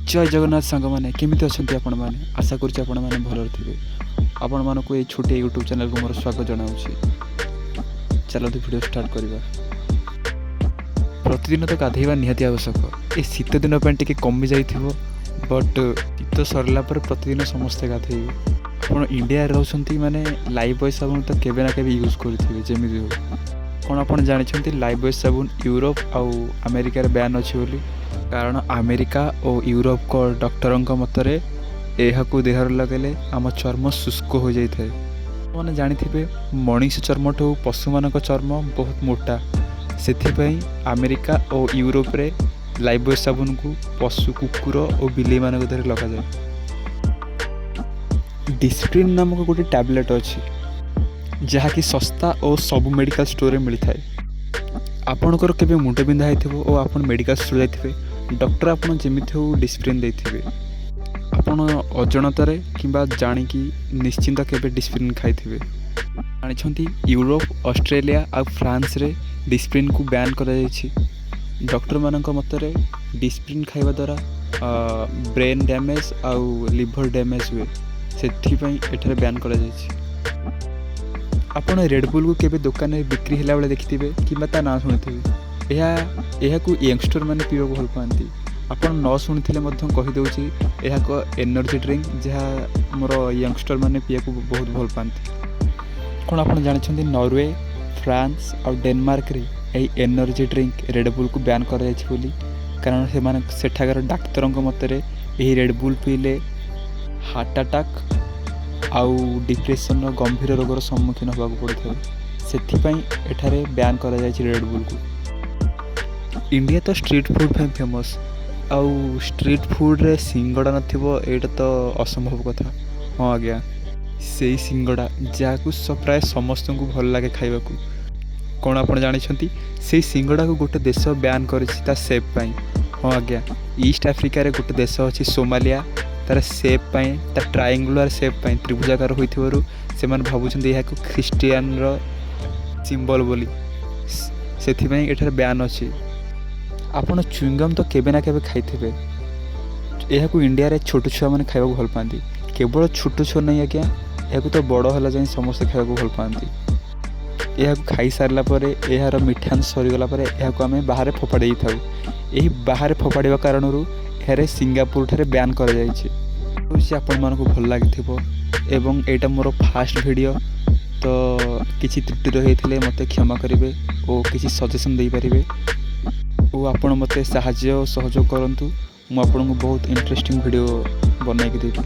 ଜୟ ଜଗନ୍ନାଥ ସାଙ୍ଗମାନେ, କେମିତି ଅଛନ୍ତି ଆପଣମାନେ? ଆଶା କରୁଛି ଆପଣମାନେ ଭଲରେ ଥିବେ। ଆପଣମାନଙ୍କୁ ଏଇ ଛୋଟିଆ ୟୁଟ୍ୟୁବ୍ ଚ୍ୟାନେଲକୁ ମୋର ସ୍ୱାଗତ ଜଣାଉଛି। ଚାଲନ୍ତୁ, ଭିଡ଼ିଓ ଷ୍ଟାର୍ଟ କରିବା। ପ୍ରତିଦିନ ତ ଗାଧେଇବା ନିହାତି ଆବଶ୍ୟକ। ଏ ଶୀତ ଦିନ ପାଇଁ ଟିକେ କମି ଯାଇଥିବ, ବଟ୍ ଶୀତ ସରିଲା ପରେ ପ୍ରତିଦିନ ସମସ୍ତେ ଗାଧେଇବେ। ଆପଣ ଇଣ୍ଡିଆରେ ରହୁଛନ୍ତି ମାନେ ଲାଇଫ୍ ବୟ ସାବୁନ ତ କେବେ ନା କେବେ ୟୁଜ୍ କରିଥିବେ ଯେମିତି ହଉ। କ'ଣ ଆପଣ ଜାଣିଛନ୍ତି, ଲାଇଫ୍ ବୟ ସାବୁନ ୟୁରୋପ ଆଉ ଆମେରିକାରେ ବ୍ୟାନ୍ ଅଛି ବୋଲି? କାରଣ ଆମେରିକା ଓ ୟୁରୋପଙ୍କ ଡକ୍ଟରଙ୍କ ମତରେ ଏହାକୁ ଦେହରେ ଲଗାଇଲେ ଆମ ଚର୍ମ ଶୁଷ୍କ ହୋଇଯାଇଥାଏ। ମାନେ ଜାଣିଥିବେ, ମଣିଷ ଚର୍ମଠୁ ପଶୁମାନଙ୍କ ଚର୍ମ ବହୁତ ମୋଟା। ସେଥିପାଇଁ ଆମେରିକା ଓ ୟୁରୋପରେ ଲାଇଫ୍ ବୟ ସାବୁନକୁ ପଶୁ, କୁକୁର ଓ ବିଲେଇମାନଙ୍କ ଦେହରେ ଲଗାଯାଏ। ଡିସ୍ପ୍ରିନ୍ ନାମକ ଗୋଟେ ଟ୍ୟାବଲେଟ୍ ଅଛି, ଯାହାକି ଶସ୍ତା ଓ ସବୁ ମେଡ଼ିକାଲ ଷ୍ଟୋରରେ ମିଳିଥାଏ। ଆପଣଙ୍କର କେବେ ମୁଣ୍ଡ ବିନ୍ଧା ହେଇଥିବ ଓ ଆପଣ ମେଡ଼ିକାଲ ଷ୍ଟୋର ଯାଇଥିବେ, ଡକ୍ଟର ଆପଣ ଯେମିତି ହଉ ଡିସ୍ପ୍ରିନ୍ ଦେଇଥିବେ। ଆପଣ ଅଜାଣତରେ କିମ୍ବା ଜାଣିକି ନିଶ୍ଚିନ୍ତ କେବେ ଡିସ୍ପ୍ରିନ୍ ଖାଇଥିବେ। ଜାଣିଛନ୍ତି, ୟୁରୋପ, ଅଷ୍ଟ୍ରେଲିଆ ଆଉ ଫ୍ରାନ୍ସରେ ଡିସ୍ପ୍ରିନ୍କୁ ବ୍ୟାନ୍ କରାଯାଇଛି। ଡକ୍ଟରମାନଙ୍କ ମତରେ ଡିସ୍ପ୍ରିନ୍ ଖାଇବା ଦ୍ୱାରା ବ୍ରେନ୍ ଡ୍ୟାମେଜ୍ ଆଉ ଲିଭର ଡ୍ୟାମେଜ୍ ହୁଏ। ସେଥିପାଇଁ ଏଠାରେ ବ୍ୟାନ୍ କରାଯାଇଛି। ଆପଣ ରେଡ଼ବୁଲ୍କୁ କେବେ ଦୋକାନରେ ବିକ୍ରି ହେଲା ବେଳେ ଦେଖିଥିବେ କିମ୍ବା ତା ନାଁ ଶୁଣିଥିବେ। ଏହାକୁ ୟଙ୍ଗଷ୍ଟର ମାନେ ପିଇବାକୁ ଭଲ ପାଆନ୍ତି। ଆପଣ ନ ଶୁଣିଥିଲେ ମଧ୍ୟ କହିଦେଉଛି, ଏହା ଏକ ଏନର୍ଜି ଡ୍ରିଙ୍କ, ଯାହା ଆମର ୟଙ୍ଗଷ୍ଟର ମାନେ ପିଇବାକୁ ବହୁତ ଭଲ ପାଆନ୍ତି। କ'ଣ ଆପଣ ଜାଣିଛନ୍ତି, ନରୱେ, ଫ୍ରାନ୍ସ ଆଉ ଡେନମାର୍କରେ ଏହି ଏନର୍ଜି ଡ୍ରିଙ୍କ ରେଡ଼ବୁଲ୍କୁ ବ୍ୟାନ୍ କରାଯାଇଛି ବୋଲି? କାରଣ ସେମାନେ ସେଠାକାର ଡାକ୍ତରଙ୍କ ମତରେ ଏହି ରେଡ଼ବୁଲ୍ ପିଇଲେ ହାର୍ଟ ଆଟାକ୍ ଆଉ ଡିପ୍ରେସନର ଗମ୍ଭୀର ରୋଗର ସମ୍ମୁଖୀନ ହେବାକୁ ପଡ଼ିଥାଏ। ସେଥିପାଇଁ ଏଠାରେ ବ୍ୟାନ୍ କରାଯାଇଛି ରେଡ଼ବୁଲ୍କୁ। ଇଣ୍ଡିଆ ତ ଷ୍ଟ୍ରିଟ୍ ଫୁଡ଼୍ ପାଇଁ ଫେମସ୍, ଆଉ ଷ୍ଟ୍ରିଟ୍ ଫୁଡ଼୍ରେ ସିଙ୍ଗଡ଼ା ନଥିବ, ଏଇଟା ତ ଅସମ୍ଭବ କଥା। ହଁ ଆଜ୍ଞା, ସେଇ ସିଙ୍ଗଡ଼ା ଯାହାକୁ ପ୍ରାୟ ସମସ୍ତଙ୍କୁ ଭଲ ଲାଗେ ଖାଇବାକୁ। କ'ଣ ଆପଣ ଜାଣିଛନ୍ତି, ସେଇ ସିଙ୍ଗଡ଼ାକୁ ଗୋଟେ ଦେଶ ବ୍ୟାନ୍ କରିଛି ତା ସେପ୍ ପାଇଁ? ହଁ ଆଜ୍ଞା, ଇଷ୍ଟ ଆଫ୍ରିକାରେ ଗୋଟେ ଦେଶ ଅଛି ସୋମାଲିଆ। ତାର ସେପ୍ ପାଇଁ, ତା ଟ୍ରାଇଙ୍ଗୁଲାର ସେପ୍ ପାଇଁ, ତ୍ରିଭୁଜାକାର ହୋଇଥିବାରୁ ସେମାନେ ଭାବୁଛନ୍ତି ଏହାକୁ ଖ୍ରୀଷ୍ଟିଆନର ସିମ୍ବଲ ବୋଲି। ସେଥିପାଇଁ ଏଠାରେ ବ୍ୟାନ୍ ଅଛି। ଆପଣ ଚୁଇଙ୍ଗମ୍ ତ କେବେ ନା କେବେ ଖାଇଥିବେ। ଏହାକୁ ଇଣ୍ଡିଆରେ ଛୋଟ ଛୁଆମାନେ ଖାଇବାକୁ ଭଲ ପାଆନ୍ତି। କେବଳ ଛୋଟ ଛୁଆ ନାହିଁ ଆଜ୍ଞା, ଏହାକୁ ତ ବଡ଼ ହେଲା ଯାଏଁ ସମସ୍ତେ ଖାଇବାକୁ ଭଲ ପାଆନ୍ତି। ଏହାକୁ ଖାଇସାରିଲା ପରେ, ଏହାର ମିଠାଂଶ ସରିଗଲା ପରେ ଏହାକୁ ଆମେ ବାହାରେ ଫୋପାଡ଼ି ଦେଇଥାଉ। ଏହି ବାହାରେ ଫୋପାଡ଼ିବା କାରଣରୁ ଏହାରେ ସିଙ୍ଗାପୁର ଠାରେ ବ୍ୟାନ୍ କରାଯାଇଛି। ହେଉଛି ଆପଣମାନଙ୍କୁ ଭଲ ଲାଗିଥିବ ଏବଂ ଏଇଟା ମୋର ଫାଷ୍ଟ ଭିଡ଼ିଓ, ତ କିଛି ତ୍ରୁଟି ରହିଯାଇଥିଲେ ମୋତେ କ୍ଷମା କରିବେ ଓ କିଛି ସଜେସନ୍ ଦେଇପାରିବେ ଓ ଆପଣ ମୋତେ ସାହାଯ୍ୟ ଓ ସହଯୋଗ କରନ୍ତୁ। ମୁଁ ଆପଣଙ୍କୁ ବହୁତ ଇଣ୍ଟରେଷ୍ଟିଂ ଭିଡ଼ିଓ ବନାଇକି ଦେବି।